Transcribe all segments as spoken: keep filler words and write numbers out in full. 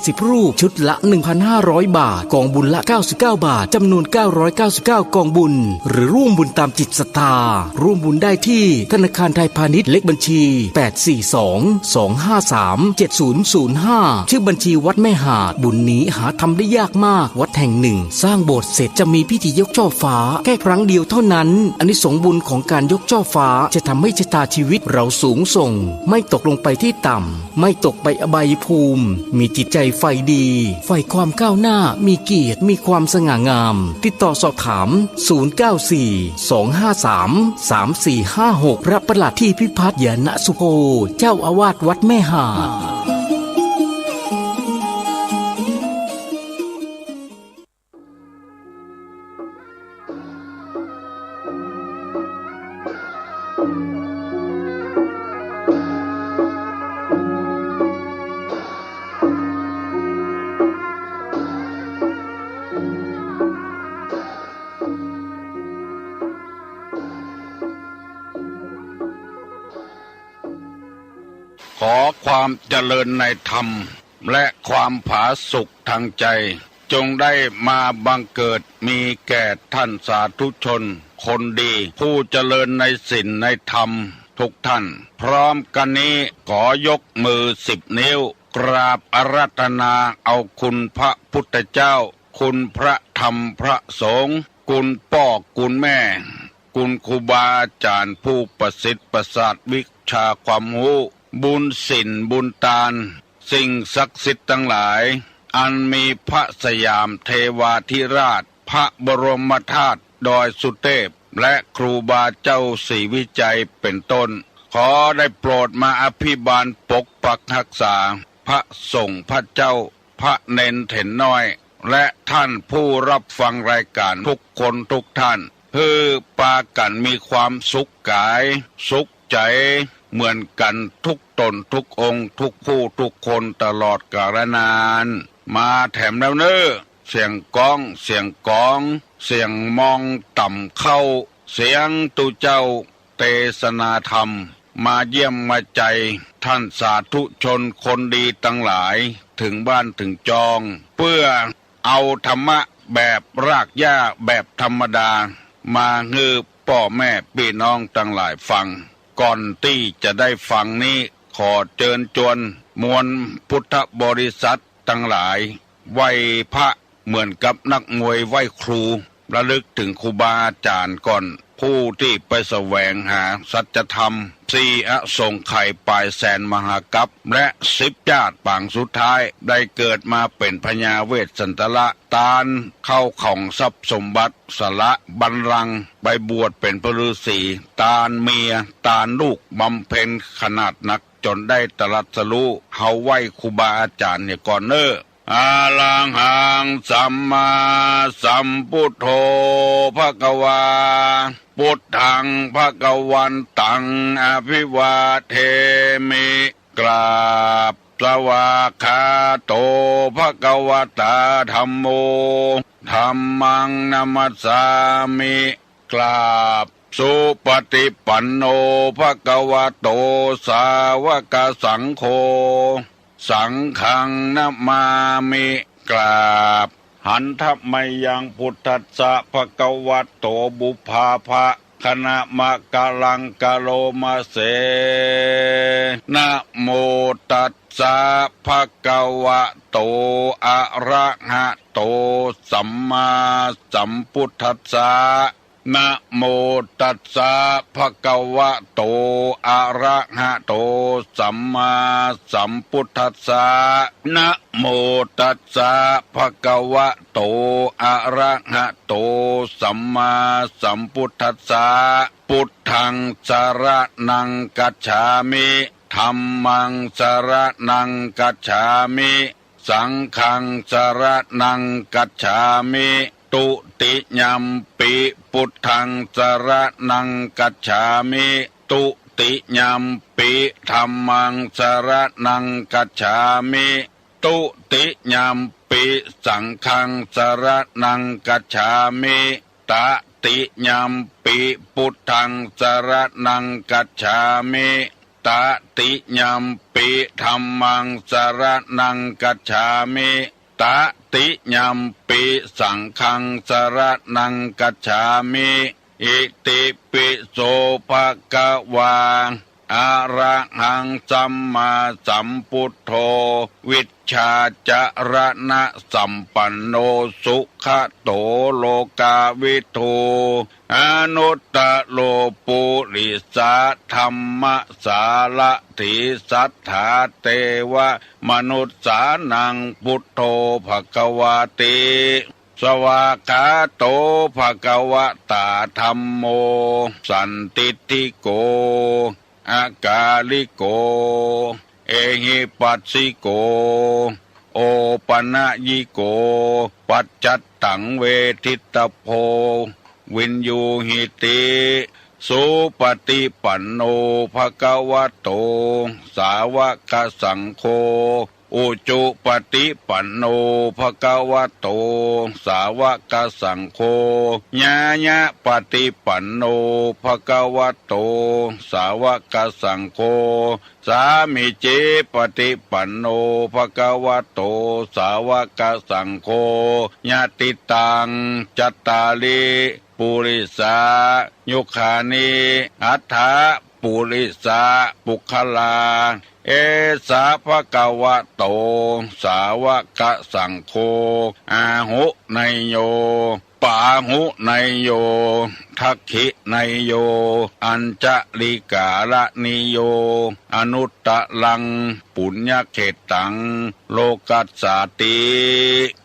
สิบรูป ชุดละ หนึ่งพันห้าร้อยบาท กองบุญละ เก้าสิบเก้าบาท จำนวน เก้าร้อยเก้าสิบเก้ากองบุญ หรือร่วมบุญตามจิตศรัทธา ร่วมบุญได้ที่ธนาคารไทยพาณิชย์ เลขบัญชี แปดสี่สอง สองห้าสาม เจ็ดศูนย์ศูนย์ห้า ชื่อบัญชีวัดแม่หาด บุญนี้หาทำได้ยากมาก วัดแห่งหนึ่งสร้างโบสถ์เสร็จ จะมีพิธียกช่อฟ้าแค่ครั้งเดียวเท่านั้น อานิสงส์บุญของการยกช่อฟ้าจะทำให้ชะตาชีวิตเราสูงส่ง ไม่ตกลงไปที่ต่ำ ไม่ตกไปอบายภูมิ มีจิตใจใฝ่ดี ใฝ่ความก้าวหน้า มีเกียรติ มีความสง่างาม ติดต่อสอบถาม ศูนย์เก้าสี่ สองห้าสาม สามสี่ห้าหก พระประหลัดที่พิพัฒน์ ยานะสุโภ เจ้าอาวาสวัดแม่หาด ขอความเจริญในธรรม และความผาสุกทางใจ จงได้มาบังเกิดมีแก่ท่านสาธุชนคนดี ผู้เจริญในศีลในธรรมทุกท่าน พร้อมกันนี้ขอยกมือสิบนิ้ว กราบอาราธนาเอาคุณพระพุทธเจ้า คุณพระธรรมพระสงฆ์ คุณป้อคุณแม่ คุณครูบาอาจารย์ผู้ประสิทธิ์ประสาทวิชาความรู้ บุญศีลบุญตาน สิ่งศักดิ์สิทธิ์ทั้งหลาย อันมีพระสยามเทวาธิราช พระบรมธาตุดอยสุเทพ และครูบาเจ้าศรีวิชัยเป็นต้น ขอได้โปรดมาอภิบาลปกปักรักษา พระสงฆ์พระเจ้า พระเณรเถรน้อย และท่านผู้รับฟังรายการทุกคนทุกท่าน หื้อปากั๋นมีความสุขก๋าย สุขใจ๋ เหมือนกั๋นทุกต๋นทุกองค์ ทุกผู้ทุกคนตลอดกาลนาน มาแถมแล้วเน่อ เสียงก้อง เสียงก๋อง เสียงมองต่ำเข้า เสียงตุ๊เจ้า เตสนาธรรม มาเยี่ยมมาใจท่านสาธุชนคนดีตังหลาย ถึงบ้านถึงจอง เปื้อเอาธรรมะแบบรากหญ้าแบบธรรมดา มาหื้อป้อแม่ปี้น้องตังหลายฟัง ก่อนตี้จะได้ฟังนี้ ขอเจิญจวนมวลพุทธบริษัทตังหลาย ไหว้พระเหมือนกับนักมวยไหว้ครู ระลึกถึงครูบาอาจารย์ก่อน ผู้ตี้ไปแสวงหาสัจธรรม สี่อสงไขยป๋ายแสนมหากัป และสิบจาติปางสุดท้าย ได้เกิดมาเป๋นพญาเวสสันตระ ตานข้าวของทรัพย์สมบัติ สละบัลลังก์ ไปบวชเป๋นพระฤๅษี ตานเมีย ตานลูก บำเพ็ญขนาดนัก จ๋นได้ตรัสรู้ เฮาไหว้ครูบาอาจารย์เหียก่อนเน่อ อะระหังสัมมาสัมพุทโธ ภะคะวา พุทธัง ภะคะวันตัง อะภิวาเทมิ กราบ สวากขาโต ภะคะวะตา ธัมโม ธัมมัง นะมัสสามิ กราบ สุปฏิปันโน ภะคะวะโต สาวกสังโฆ สังฆัง นะมามิ กราบ หันทะมะยัง พุทธัสสะ ภะคะวะโต ปุพพาภะ คะนะมะกะลัง กะโรมะเส นะโมตัสสะ ภะคะวะโต อะระหะโต สัมมาสัมพุทธัสสะ นะโมตัสสะ ภะคะวะโต อะระหะโต สัมมาสัมพุทธัสสะ นะโมตัสสะ ภะคะวะโต อะระหะโต สัมมาสัมพุทธัสสะ พุทธัง สะระณัง คัจฉามิ ธัมมัง สะระณัง คัจฉามิ สังฆัง สะระณัง คัจฉามิ ตุติยัมปิ พุทธัง สะระณัง คัจฉามิ ตุติยัมปิ ธัมมัง สะระณัง คัจฉามิ ตุติยัมปิ สังฆัง สะระณัง คัจฉามิ ตะติยัมปิ พุทธัง สะระณัง คัจฉามิ ตติยัมปิ ธัมมัง สรณัง คัจฉามิ ตติยัมปิ สังฆัง สรณัง คัจฉามิ อิติปิโส ภะคะวา อะระหัง สัมมาสัมพุทโธ วิชชาจรณะสัมปันโน สุขะโต โลกาวิทู อนุตตะโร ปุริสะธัมมสารถี สัตถาเตวะมนุสสานัง พุทโธ ภะคะวาติ สวากขาโต ภะคะวะตา ธัมโม สันทิฏฐิโก อากาลิโก เอหิปัสสิโก โอปะนะยิโก ปัจจัตตัง เวทิตตะโพ วินยูหิติ สุปะฏิปันโน ภะคะวะโต สาวะกะสังโฆ อุจุปะฏิปันโน ภะคะวะโต สาวะกะสังโฆ ญาญะปะฏิปันโน ภะคะวะโต สาวะกะสังโฆ สามีจิปะฏิปันโน ภะคะวะโต สาวะกะสังโฆ ยะติตัง จัตตาริ ปุริสายุคานิ อัฏฐะ ปุริสะปุคคลา เอสะ ภะคะวะโต สาวะกะสังโฆ อาหุเนยโย ปาหุเนยโย ทักขิเนยโย อัญชะลีกาละนิโย อนุตตะรัง ปุญญะเขตตัง โลกัสสาติ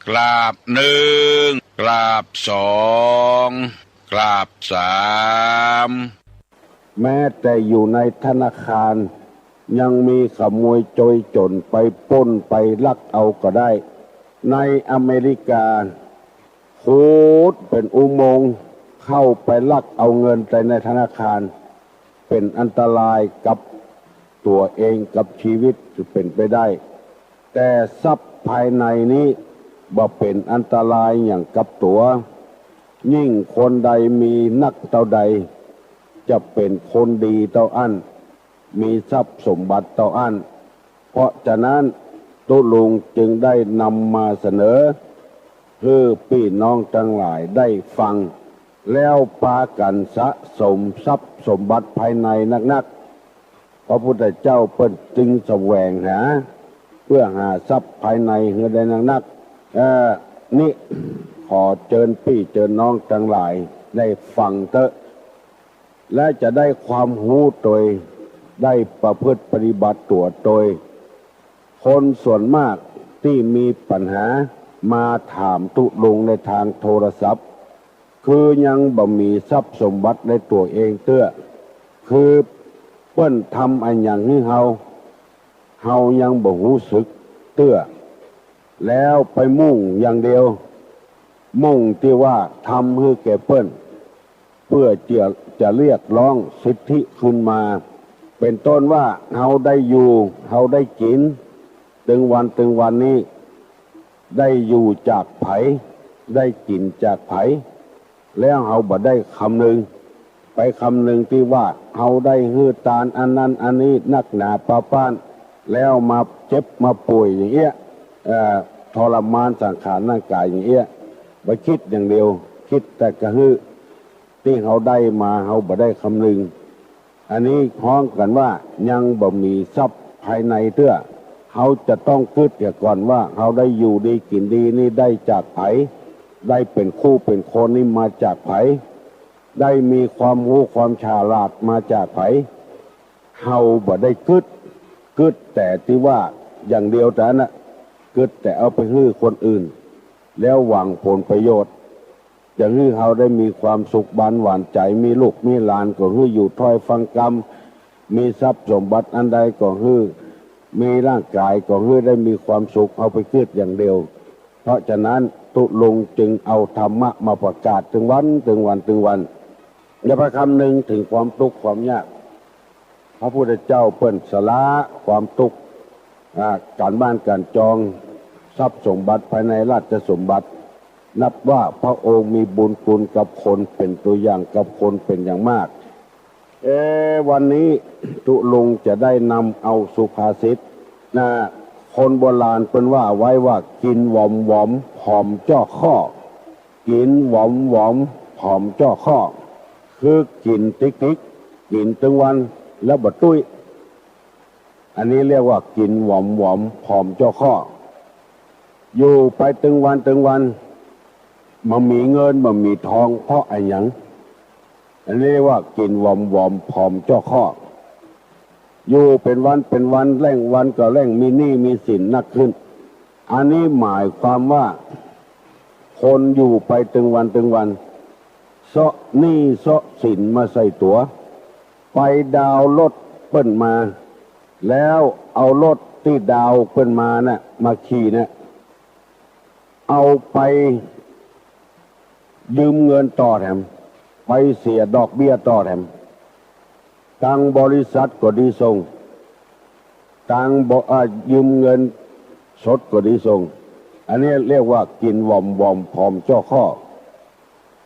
กราบนึ่ง กราบสอง กราบสาม แม้แต่อยู่ในธนาคาร ยังมีขโมยโจรจ๋นไปปล้นไปลักเอาก็ได้ ในอเมริกา ขุดเป๋นอุโมงค์เข้าไปลักเอาเงินในธนาคาร เป๋นอันตรายกับตั๋วเองกับชีวิตจะเป๋นไปได้ แต่ทรัพย์ภายในนี้บ่เป๋นอันตรายหยังกับตั๋ว ยิ่งคนใดมีนักเต้าใด จะเป๋นคนดีเต้าอั้น มีทรัพย์สมบัติเต้าอั้น เพราะฉะนั้นตุ๊ลุงจึงได้นำมาเสนอ หื้อปี้น้องตังหลายได้ฟัง แล้วปากั๋นสะสมทรัพย์สมบัติภายในนักๆ พระพุทธเจ้าเปิ้นจึงแสวงหา เปื้อหาทรัพย์ภายในหื้อได้นักๆ เอ่อ นี่ ขอเจิญปี้เจิญน้องตังหลายได้ฟังเต๊อะ และจะได้ความฮู้โตย ได้ประพฤติปฏิบัติตั๋วโตย คนส่วนมากตี้มีปัญหามาถามตุ๊ลุงในทางโทรศัพท์ คือยังบ่มีทรัพย์สมบัติในตั๋วเองเตื้อ คือเปิ้นทำอะหยังหื้อเฮา เฮายังบ่ฮู้สึกเตื้อ แล้วไปมุ่งอย่างเดียว มุ่งตี้ว่าทำหื้อแก่เปิ้น เปื้อจะ จะเรียกร้องสิทธิคืนมา เป๋นต้นว่าเฮาได้อยู่ เฮาได้กิ๋น ตึงวันตึงวันนี้ ได้อยู่จากใผ ได้กิ๋นจากใผ แล้วเฮาบ่ได้คำนึง ไปคำนึงตี้ว่าเฮาได้หื้อตานอันนั้นอันนี้นักหนาปาป๊าน แล้วมาเจ็บมาป่วยอย่างเอี้ย เอ่อ ทรมานสังขารร่างกายอย่างเอี้ย ไปกึ๊ดอย่างเดียว กึ๊ดแต่กระหื้อ ตี้เฮาได้มาเฮาบ่ได้คำนึง อันนี้ฮ้องกั๋นว่ายังบ่มีทรัพย์ภายในเตื้อ เฮาจะต้องกึ๊ดเหียก่อนว่าเฮาได้อยู่ดีกิ๋นดีนี่ได้จากใผ ได้เป๋นคู่เป๋นคนนี่มาจากใผ ได้มีความฮู้ความฉลาดมาจากใผ เฮาบ่ได้กึ๊ด กึ๊ดแต่ตี้ว่าอย่างเดียวเต้านั้นน่ะ กึ๊ดแต่เอาไปหื้อคนอื่น แล้วหวังผลประโยชน์ จะหื้อเฮาได้มีความสุขบานหวานใจ๋ มีลูกมีหลานก็หื้ออยู่ถ้อยฟังกำ มีทรัพย์สมบัติอันใดก็หื้อ มีร่างกายก็หื้อได้มีความสุข เอาไปกึ๊ดอย่างเดียว เพราะฉะนั้นตุ๊ลุงจึงเอาธรรมะมาประกาศตึงวัน ตึงวัน ตึงวัน อย่าไปคำนึงถึงความตุ๊กข์ความยาก พระพุทธเจ้าเปิ้นสละความตุ๊กข์ อ่า ก๋านบ้านก๋านจอง ทรัพย์สมบัติภายในราชสมบัติ นับว่าพระองค์มีบุญคุณกับคนเป๋นตั๋วอย่างกับคนเป๋นอย่างมาก เอ วันนี้ตุ๊ลุงจะได้นำเอาสุภาษิตนะ คนโบราณเปิ้นว่าไว้ว่า กิ๋นหวอมๆ ผอมจ้อข้อ กิ๋นหวอมๆ ผอมจ้อข้อ คือกิ๋นติ๊กๆ กิ๋นตึงวันแล้วบ่ตุ้ย อันนี้เรียกว่ากิ๋นหวอมๆ ผอมจ้อข้อ อยู่ไปตึงวันตึงวัน บ่มีเงินบ่มีทอง เพราะอะหยัง อันนี้เรียกว่ากิ๋นหวอมๆ ผอมจ้อข้อ อยู่เป๋นวันเป๋นวัน แล่งวันก็แล่ง มีหนี้มีสินหนักขึ้น อันนี้หมายความว่า คนอยู่ไปตึงวันตึงวัน เซาะหนี้เซาะสินมาใส่ตั๋ว ไปดาวน์รถเปิ้นมา แล้วเอารถตี้ดาวน์เปิ้นมาน่ะ มาขี่น่ะ เอาไปยืมเงินต่อแถม ไปเสียดอกเบี้ยต่อแถม ตังบริษัทก็ดีส่ง ตังบ่ อ่า ยืมเงินสดก็ดีส่ง อันนี้เรียกว่ากิ๋นหวอมๆ ผอมจ้อข้อ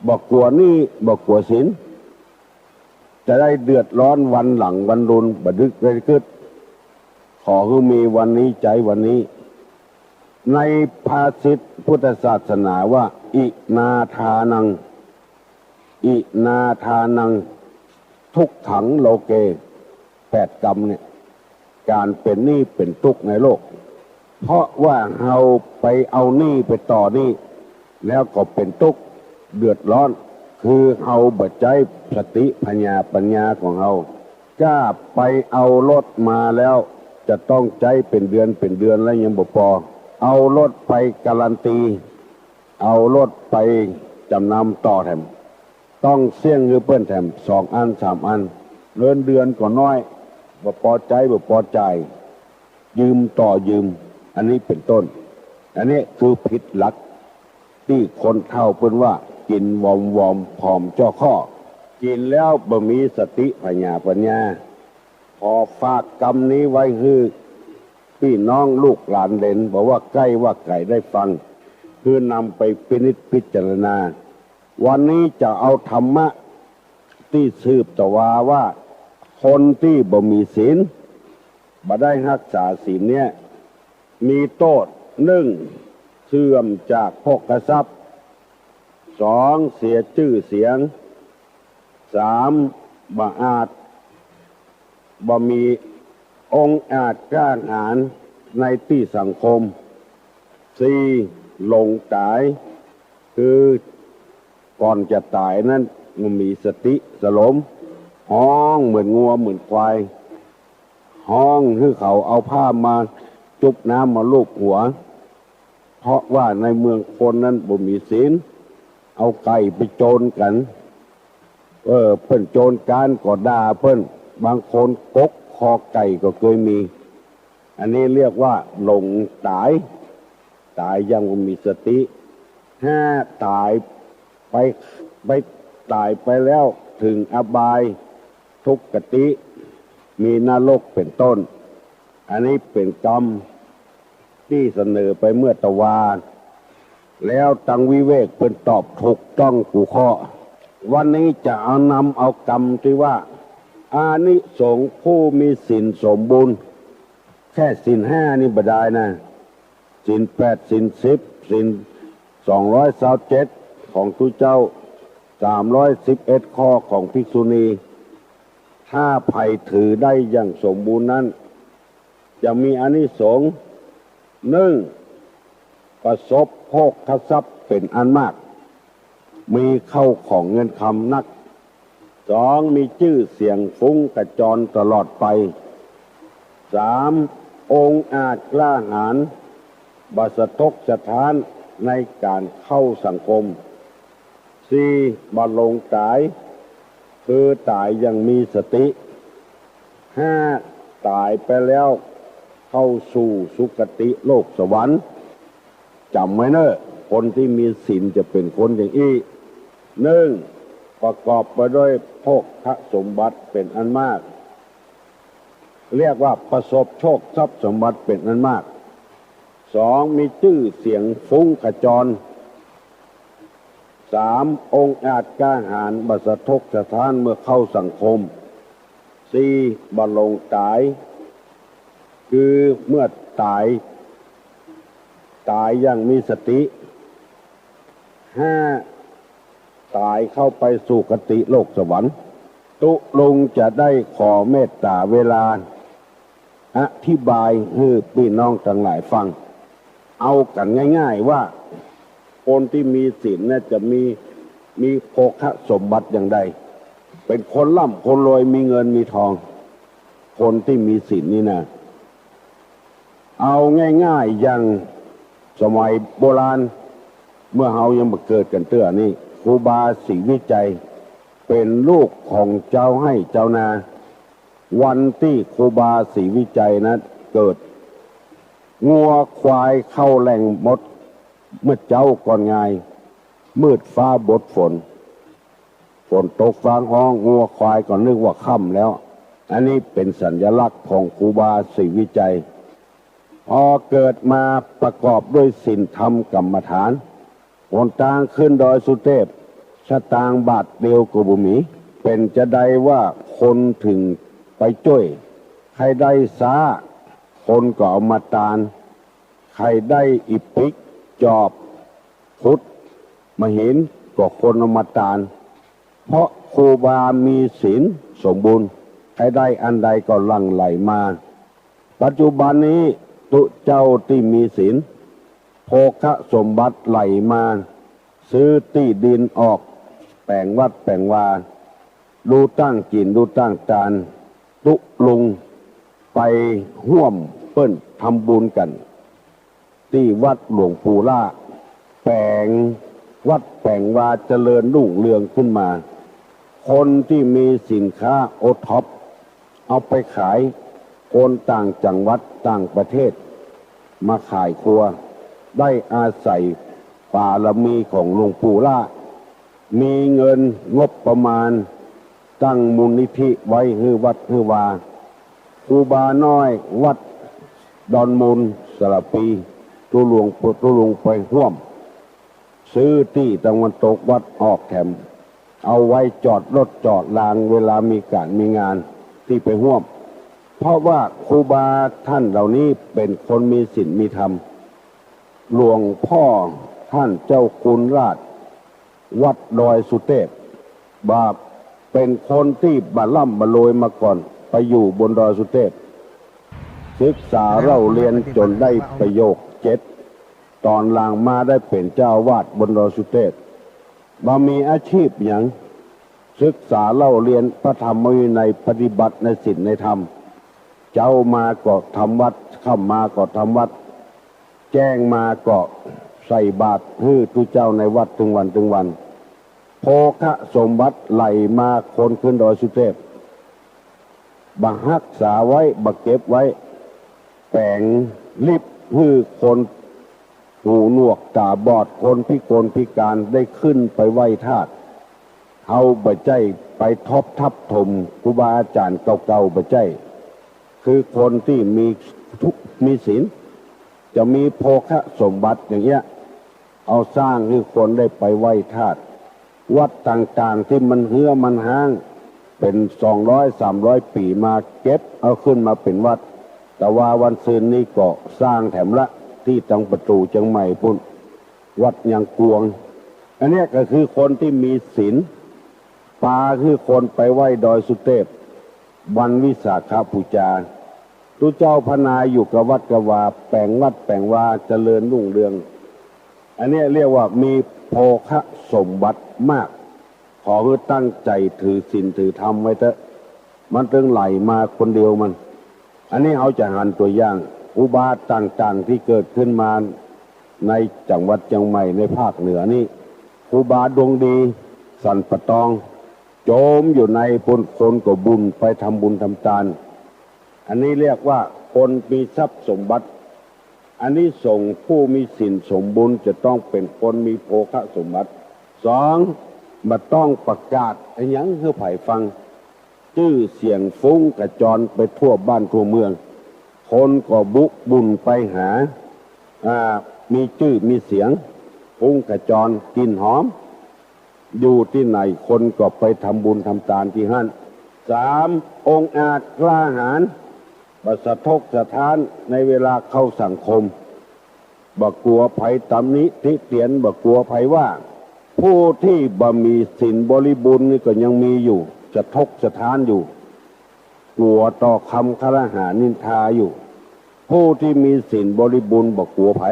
บ่กั๋วหนี้บ่กั๋วสิน จะได้เดือดร้อนวันหลังวันลุน บ่นึกได้กึ๊ด ขอหื้อมีวันนี้ใจ๊วันนี้ ในภาษิตพุทธศาสนาว่า อินาทานัง อินาทานัง ทุกขังโลเก แปดกำเนี่ย ก๋านเป๋นหนี้เป๋นตุ๊กข์ในโลก เพราะว่าเฮาไปเอาหนี้ไปต่อหนี้ แล้วก็เป๋นตุ๊กข์เดือดร้อน คือเฮาบ่ใจ๊สติผญาปัญญาของเฮา ก้าไปเอารถมาแล้ว จะต้องใจ๊เป๋นเดือนเป๋นเดือนแล้วยังบ่ปอ เอารถไปการันตี เอารถไปจ๋ำนำต่อแถม ต้องเสี้ยงหื้อเปิ้นแถมสองอันสามอัน เงินเดือนก็น้อย บ่ปอใจ๊บ่ปอจ่าย ยืมต่อยืม อันนี้เป๋นต้น อันนี้คือผิดหลัก ตี้คนเฒ่าเปิ้นว่า กิ๋นหวอมๆ ผอมจ้อข้อ กิ๋นแล้วบ่มีสติผญาปัญญา ขอฝากกำนี้ไว้หื้อปี้น้องลูกหลานเหลน บ่ว่าใก้ว่าไก๋ได้ฟัง คือนำไปพินิจพิจารณา วันนี้จะเอาธรรมะตี้สืบตะวาว่า คนตี้บ่มีศีล บ่ได้ฮักษาศีลเนี่ย มีโต้ษ นึ่ง เสื่อมจากโภคทรัพย์ สอง เสียจื้อเสียง สาม บ่อาจ บ่มีองอาจกล้าหาญในตี้สังคม สี่ หลงต๋าย คือก่อนจะต๋ายนั้นบ่มีสติสลม ฮ้องเหมือนงัวเหมือนควาย ฮ้องหื้อเขาเอาผ้ามาจุบน้ำมาลูบหัว เพราะว่าในเมืองคนนั้นบ่มีศีล เอาไก่ไปโจรกั๋น เออ เปิ้นโจรก๋านก็ด่าเปิ้น บางคนกกคอไก่ก็เกยมี อันนี้เรียกว่าหลงต๋าย ต๋ายอย่างบ่มีสติ ห้า ต๋ายไป ไป ต๋ายไปแล้วเถิงอบาย ทุกขติ มีนรกเป๋นต้น อันนี้เป๋นกำตี้เสนอไปเมื่อตะวา แล้วตังวิเวกเปิ้นตอบถูกต้องกู้ข้อ วันนี้จะเอานำเอากำตี้ว่า อานิสงส์ผู้มีศีลสมบูรณ์ แค่ศีลห้านี่บ่ได้นะ ศีลแปด ศีลสิบ ศีลสองร้อยซาวเจ็ดของตุ๊เจ้า สามร้อยสิบเอ็ดข้อของภิกษุณี ถ้าใผถือได้อย่างสมบูรณ์นั้น จะมีอานิสงส์ นึ่ง ประสบโภคทรัพย์เป๋นอันมาก มีเข้าของเงินคำนัก สอง มีจื้อเสียงฟุ้งกระจรตลอดไป สาม องอาจกล้าหาญ บ่สะทกสะท้านในก๋านเข้าสังคม สี่ บ่หลงต๋าย คือต๋ายอย่างมีสติ ห้า ต๋ายไปแล้วเข้าสู่สุคติโลกสวรรค์ จ๋ำไว้เน่อ คนตี้มีศีลจะเป๋นคนอย่างอี้ นึ่ง ประกอบไปด้วยโภคสมบัติเป๋นอันมาก เรียกว่าประสบโชคทรัพย์สมบัติเป๋นอันมาก สอง มีจื้อเสียงฟุ้งขจร สาม องอาจกล้าหาญ บ่สะทกสะท้านเมื่อเข้าสังคม สี่ บ่ลงต๋าย คือเมื่อต๋าย ต๋ายอย่างมีสติ ห้า ต๋ายเข้าไปสุคติโลกสวรรค์ ตุ๊ลุงจะได้ขอเมตต๋าเวลา อธิบายหื้อปี้น้องตังหลายฟัง เอากั๋นง่ายๆ ว่า คนตี้มีศีลเนี่ยจะมี มีโภคสมบัติอย่างใด เป๋นคนร่ำคนรวย มีเงินมีทอง คนตี้มีศีลนี่นะ เอาง่ายๆ อย่างสมัยโบราณ เมื่อเฮายังบ่เกิดกั๋นเตื้อนี่ ครูบาศรีวิชัย เป๋นลูกของจาวไฮ่จาวนา วันตี้ครูบาศรีวิชัยนั้นเกิด งัวควายเข้าแหล่งหมด เมื่อเจ๊าก่อนงาย มืดฟ้าบดฝน ฝนตกฟ้าฮ้อง งัวควายก็นึกว่าค่ำแล้ว อันนี้เป๋นสัญลักษณ์ของครูบาศรีวิชัย พอเกิดมาประกอบด้วยศีลธรรมกรรมฐาน หนตางขึ้นดอยสุเทพ สตางค์บาทเดียวก็บ่มี เป๋นจาใดว่าคนถึงไปจ้วย ใค่ได้ซ้า คนก็เอามาตาน ใค่ได้อิฐปิก จอบ ขุด มาหิน ก็คนเอามาตาน เพราะครูบามีศีลสมบูรณ์ ใค่ได้อันใดก็หลั่งไหลมา ปัจจุบันนี้ตุ๊เจ้าตี้มีศีล โภคสมบัติไหลมา ซื้อตี้ดินออก แป๋งวัดแป๋งวา ดูตั้งกิ๋นดูตั้งตาน ตุ๊ลุงไปฮ่วมเปิ้นทำบุญกั๋น ตี้วัดหลวงปู่ล่า แป๋งวัดแป๋งวาเจริญรุ่งเรืองขึ้นมา คนตี้มีสินค้าโอท็อป เอาไปขาย คนต่างจังหวัดต่างประเทศ มาขายครัว ได้อาศัยบารมีของหลวงปู่ล่า มีเงินงบประมาณ ตั้งมูลนิธิไว้หื้อวัดหื้อวา ครูบาน้อยวัดดอนมูลสารภี ตุ๊ลุง ตุ๊ลุงไปฮ่วม ซื้อตี้ตะวันตกวัดออกแถม เอาไว้จอดรถจอดรางเวลามีก๋านมีงานตี้ไปฮ่วม เพราะว่าครูบาต้านเหล่านี้เป๋นคนมีศีลมีธรรม หลวงพ่อต้านเจ้าคุณราช วัดดอยสุเทพ บ่าเป๋นคนตี้บ่ร่ำบ่รวยมาก่อน ไปอยู่บนดอยสุเทพ ศึกษาเล่าเรียนจ๋นได้ประโยคเจ็ด ต๋อนหลังมาได้เป๋นเจ้าอาวาสบนดอยสุเทพ บ่มีอาชีพหยัง ศึกษาเล่าเรียนพระธรรมวินัย ปฏิบัติในศีลในธรรม เจ๊ามาก็ทำวัด ค่ำมาก็ทำวัด แจ้งมาก็ใส่บาตรหื้อตุ๊เจ้าในวัดตึงวันตึงวัน โภคสมบัติไหลมา คนขึ้นดอยสุเทพ บ่ฮักษาไว้ บ่เก็บไว้ แป๋งลิฟต์หื้อคนหูหนวกต๋าบอด คนพิกลพิก๋านได้ขึ้นไปไหว้ธาตุ เฮาบ่ใจ้ไปทบทับถมครูบาอาจ๋ารย์เก่าๆ บ่ใจ้ คือคนตี้มีทุกข์มีศีล จะมีโภคสมบัติอย่างเนี้ย เอาสร้างหื้อคนได้ไปไหว้ธาตุ วัดต่างๆ ตี้มันเหือมันฮ้าง เป๋นสองร้อยสามร้อยปี๋มา เก็บเอาขึ้นมาเป๋นวัด แต่ว่าวันซืนนี้ก็สร้างแถมละ ตี้ตังประตู๋เจียงใหม่ปู๊น วัดยังกวง อันเนี้ยก็คือคนตี้มีศีล ปาหื้อคนไปไหว้ดอยสุเทพ วันวิสาขบูชา ตุ๊เจ้าพนายอยู่กับวัดกับวา แป๋งวัดแป๋งวาเจริญรุ่งเรือง อันเนี้ยเรียกว่ามีโภคสมบัติมาก ขอหื้อตั้งใจ๋ถือศีลถือธรรมไว้เต๊อะ มันตึงไหลมาคนเดียวมัน อันนี้เฮาจะหันตั๋วอย่าง ครูบาต่างๆ ตี้เกิดขึ้นมาในจังหวัดเจียงใหม่ในภาคเหนือนี้ ครูบาดวงดี สันป่าตอง โจมอยู่ในปู๊น คนก็บุญไปทำบุญทำตาน อันนี้เรียกว่าคนมีทรัพย์สมบัติ อานิสงส์ผู้มีศีลสมบูรณ์จะต้องเป๋นคนมีโภคสมบัติ สอง บ่ต้องประกาศอะหยังหื้อใผฟัง จื้อเสียงฟุ้งขจรไปทั่วบ้านทั่วเมือง คนก็บุกบุญไปหา อ่า มีจื้อมีเสียง ฟุ้งขจร กลิ่นหอม อยู่ตี้ไหนคนก็ไปทำบุญทำตานตี้หั้น สาม องอาจกล้าหาญ บ่สะทกสะท้านในเวลาเข้าสังคม บ่กั๋วใผตำหนิติเตียน บ่กั๋วใผว่า ผู้ตี้บ่มีศีลบริบูรณ์นี่ก็ยังมีอยู่ สะทกสะท้านอยู่ กั๋วต่อคำครหานินทาอยู่ ผู้ตี้มีศีลบริบูรณ์บ่กั๋วใผ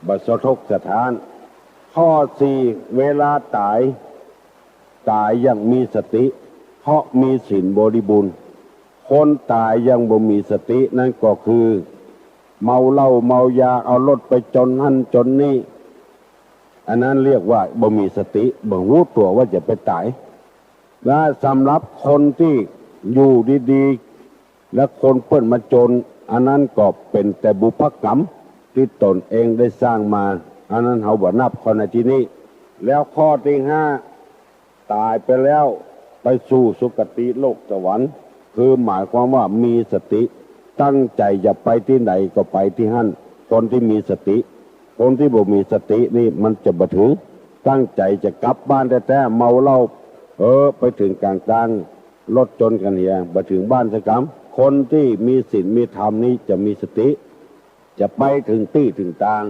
บ่สะทกสะท้าน ข้อสี่ เวลาต๋าย ต๋ายอย่างมีสติ เพราะมีศีลบริบูรณ์ คนต๋ายอย่างบ่มีสตินั้นก็คือ เมาเหล้าเมายา เอารถไปจนหั้นจนนี่ อันนั้นเรียกว่าบ่มีสติ บ่ฮู้ตั๋วว่าจะไปต๋าย และสำหรับคนตี้อยู่ดีๆ และคนเปิ้นมาจน อันนั้นก็เป๋นแต่บุพกรรมตี้ต๋นเองได้สร้างมา อันนั้นเฮาบ่นับเข้าในตี้นี้ แล้วข้อตี้ห้า ต๋ายไปแล้วไปสู่สุคติโลกสวรรค์ คือหมายความว่ามีสติ ตั้งใจ๋จะไปตี้ไหนก็ไปตี้หั้น คนตี้มีสติ คนตี้บ่มีสตินี่มันจะบ่ถึง ตั้งใจ๋จะกลับบ้านแต๊ๆ เมาเหล้า เออ ไปเถิงก๋างตาง รถจนกั๋นเหีย บ่เถิงบ้านสักกำ คนตี้มีศีลมีธรรมนี่จะมีสติ จะไปเถิงตี้เถิงตาง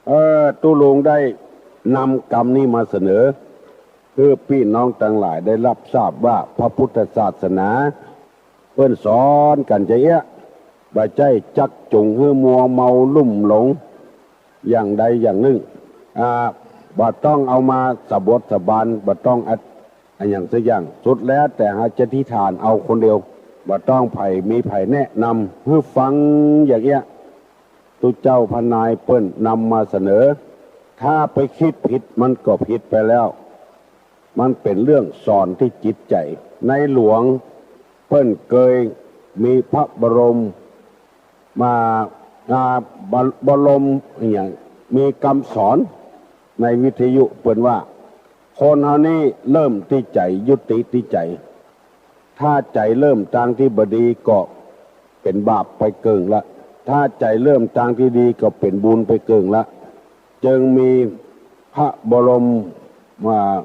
เออ ตุ๊ลุงได้นำกำนี้มาเสนอ หื้อปี้น้องตังหลายได้ฮับทราบว่าพระพุทธศาสนาเปิ้นสอนกั๋นจาเอี้ยะ บ่ใจ้จักจูงหื้อมัวเมาลุ่มหลงอย่างใดอย่างนึ่ง อ่า บ่ต้องเอามาสะบดสะบาน บ่ต้องอะ อะหยังสักอย่าง สุดแล้วแต่เฮาจะอธิษฐานเอาคนเดียว บ่ต้องใผมีใผแนะนำหื้อฟังอย่างเอี้ยะ ตุ๊เจ้าพระนายเปิ้นนำมาเสนอ ถ้าไปกึ๊ดผิดมันก็ผิดไปแล้ว มันเป๋นเรื่องสอนตี้จิตใจ๋ ในหลวงเปิ้นเกยมีพระบรม มา อ่า บร- บรมอะหยัง มีกำสอนในวิทยุเปิ้นว่า คนเฮานี้เริ่มตี้ใจ๋ ยุติตี้ใจ๋ ถ้าใจ๋เริ่มตางตี้บ่ดีก็เป๋นบาปไปเกิ่งละ ถ้าใจ๋เริ่มตางตี้ดีก็เป๋นบุญไปเกิ่งละ จึงมีพระบรม อ่า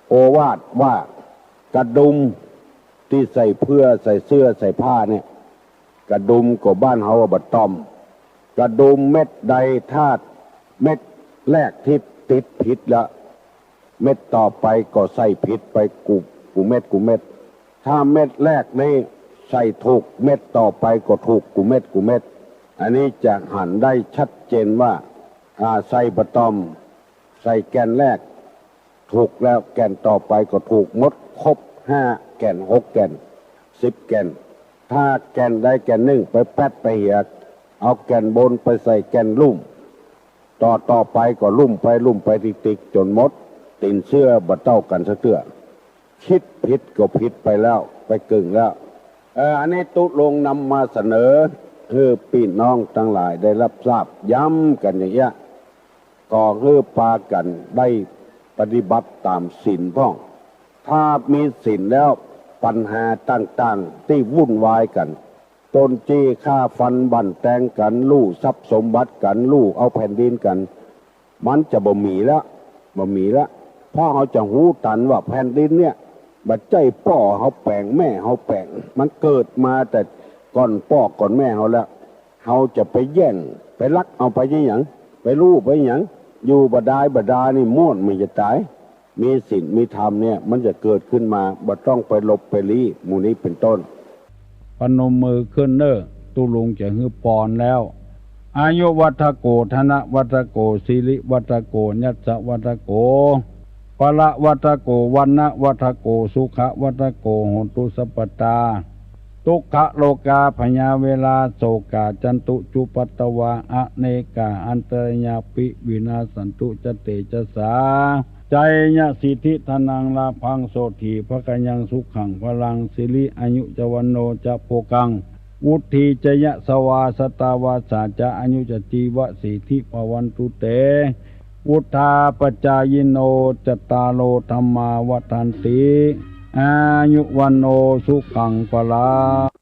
โอวาทว่า กระดุมตี้ใส่เปื้อ ใส่เสื้อ ใส่ผ้าเนี่ย กระดุมก็บ้านเฮาว่าบ่าต้อม กระดุมเม็ดใดถ้าเม็ดแรกตี้ติดผิดละ เม็ดต่อไปก็ใส่ผิดไปกู้ กู้เม็ดกู้เม็ด ถ้าเม็ดแรกนี้ใส่ถูก เม็ดต่อไปก็ถูกกู้เม็ดกู้เม็ด อันนี้จะหันได้ชัดเจนว่า อ่า ใส่บ่าต้อม ใส่แก่นแรก ถูกแล้วแก่นต่อไปก็ถูกหมด ครบห้าแก่น หกแก่น สิบแก่น ถ้าแก่นใดแก่นนึ่งไปแป๊ดไปเหีย เอาแก่นบนไปใส่แก่นลุ่ม ต่อต่อไปก็ลุ่มไปลุ่มไปติ๊กๆ จ๋นหมด ตี๋นเสื้อบ่เต้ากั๋นสักเตื้อ กึ๊ดผิดก็ผิดไปแล้ว ไปเกิ่งแล้ว เออ อันนี้ตุ๊ลุงนำมาเสนอหื้อปี้น้องตังหลายได้ฮับทราบ ย้ำกั๋นอย่างเอี้ยะ ก็หื้อปากั๋นได้ปฏิบัติต๋ามศีลพ่อง ถ้ามีศีลแล้วปัญหาต่างๆ ตี้วุ่นวายกั๋น ปล้นจี้ฆ่าฟันบั่นแตงกั๋น ลู่ทรัพย์สมบัติกั๋น ลู่เอาแผ่นดินกั๋น มันจะบ่มีละ บ่มีละ เพราะเฮาจะฮู้ตันว่าแผ่นดินเนี่ย บ่ใจ้ป้อเฮาแป๋ง แม่เฮาแป๋ง มันเกิดมาแต่ก่อนป้อก่อนแม่เฮาแล้ว เฮาจะไปแย่ง ไปลักเอาไปจะหยัง ไปลู่ไปหยัง อยู่บ่ดายบ่ดานี่ม่วนมันจะต๋าย มีศีลมีธรรมเนี่ย มันจะเกิดขึ้นมา บ่ต้องไปหลบไปลี้ หมู่นี้เป๋นต้น พนมมือขึ้นเน่อ ตุ๊ลุงจะหื้อปอนแล้ว อายุวัฑโฆ ธนวัฑโฆ สิริวัฑโฆ ยัสสวัฑโฆ พละวัฑโฆ วรรณวัฑโฆ สุขวัฑโฆ โหนตุสัพพตา ทุกขโรคาพยาเวรา โศกาจันตุจุปัตตวา อเนกาอันตรายาปิ วินาสสันตุ จะเตจสา จายะสิทธิธนังลาภัง โสตถีภะคะยัง สุขังพลัง สิริอายุจวัณโณ จะโภคัง วุฑฒีจะยะสวา สะตาวาสา จะอายุจะจีวะ สีทธิภะวันตุเต วุฑฒาปะจายิโณ จัตตาโร ธัมมา วัฑฒันติ อายุวัณโณ สุขังพลัง